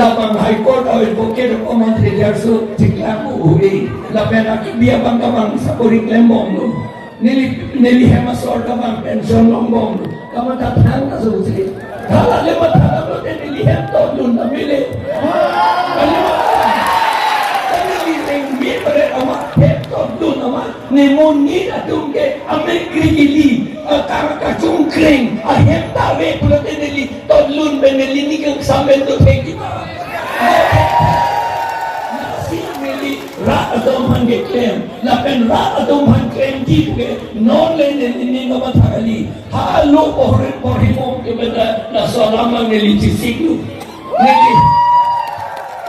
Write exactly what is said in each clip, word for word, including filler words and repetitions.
Labang High Court a-advocate of Common Treasure so chiklang uri. Lapen akibi abang kabang sakori klembomlo. Neli, neli hem asor kabang pension longbomlo. Kamatha thang na so si. Hala le matha damlote neli hem todun ta mele. Kali ma. Neli rengmi pada ama hem todun ama. Ne monit atum ke amek kri ili, a, ka, kachongkreng, ahem ta ave pulote neli todun pen neli ning kangsam pen dothek kita. Lasi neli rat atum aphan keklem, lapen rat atum aphan klemji puke, non le neli ning kamatha kali. Ha lo porhe porhe mo ke benda na so alam neli chisiklo. Neli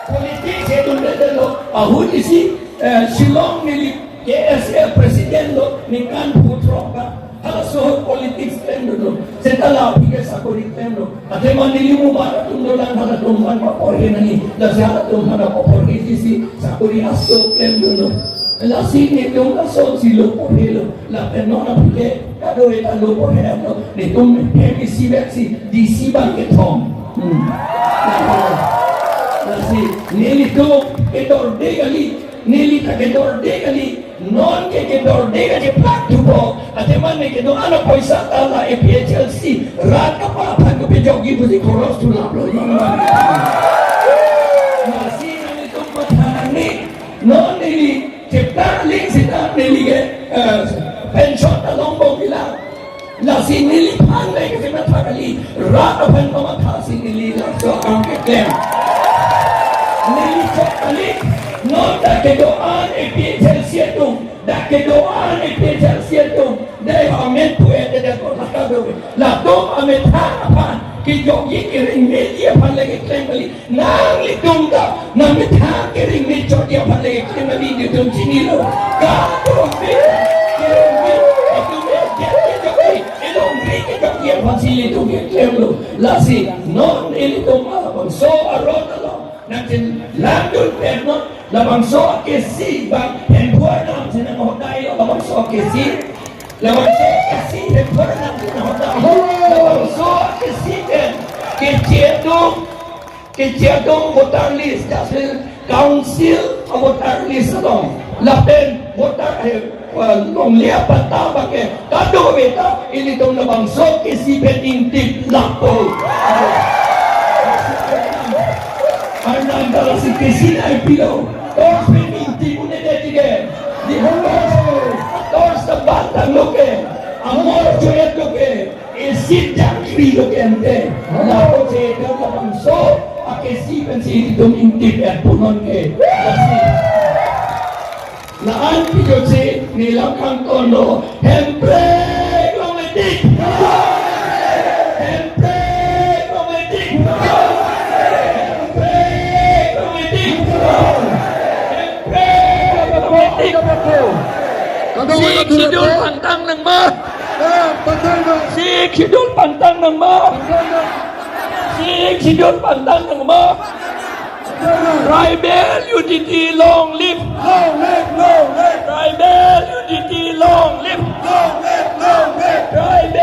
politics he dun de lo, ahut isi, eh, Shillong neli K S A president lo, ningkan phuthroka. Halaso politics klem dolo. Seta la aphi ke sakori klemlo. Athema neli mubat atum dolang halatum aphan paporhe nangji. Lasi halatum aphan paporhejisi sakori aso klem dolo. Lasi nelitum lasonsi lo porhelo. Lapen non aphi ke kado-eta lo porhelo. Nelitum hem isi bek si D C bang kethom. Hmm. Lasi nelitum kedorde kali. Neli ta kedorde kali, non ke kedorde kacheplak thupo, athema ne kedo-an apoisa ta la A P H L C rat kapa aphan kepajokji pusi khoros thu laplo. Lasi nanglitum matha nangne, non neli cheptar ling sita neli ke, eh, pension ta longbom bilang. Lasi neliphan le kachematha kali, rat aphan kamathasi neli laso akam keklem. Neli chok kali, non dak kedo-an A P H L C atum, dak kedo-an A P H L C atum, dei amen pu-et de ko thaka do. Latum amethan aphan, kejokji kerengmeji aphan le keklem kali. Nanglitum ta, nangmethang kerengme chotji aphan le keklem kali, nelitum chinilo. Kadokave kerengme, etum edet kejokji, elongri kejokji aphansi nelitum keklemlo. Lasi, non nelitum labangso aron along nangchiningdun pen non, labangso akesi bang Hemphu arnam si nanghodailo, labangso akesi, labangso akesi Hemphu arnam si nanghodailo, labangso akesi pen keche atum, keche atum voter list, jasemet council a voter list along, lapen voter, eh, eh, longle apatta abang ke kadokave ta ilitum labangso akesi pen ingtip lapo. Arnam ta lasi kesi nangpilo, torch pen ingtip un-edet ke. Di torch, torch ta bantanglo ke, amor cho-etlo ke. Isi jangkri lo ke ante. Lapu si dak labangso akesi pensi itum ingtip et punon ke. Lasi. La-an pijotsi neli lam kangton lo. Hemprek longletik. Hemprek longletik. Hemprek longletik. Hemprek longletik. Sixth Schedule pangtang nangma. Eh, pangtang nang. Sixth Schedule pangtang nangma. Pangtang nang. Sixth Schedule pangtang nangma. Pangtang nang. Tribal unity long live. Long live, long live. Tribal unity long live. Long live, long live. Tribal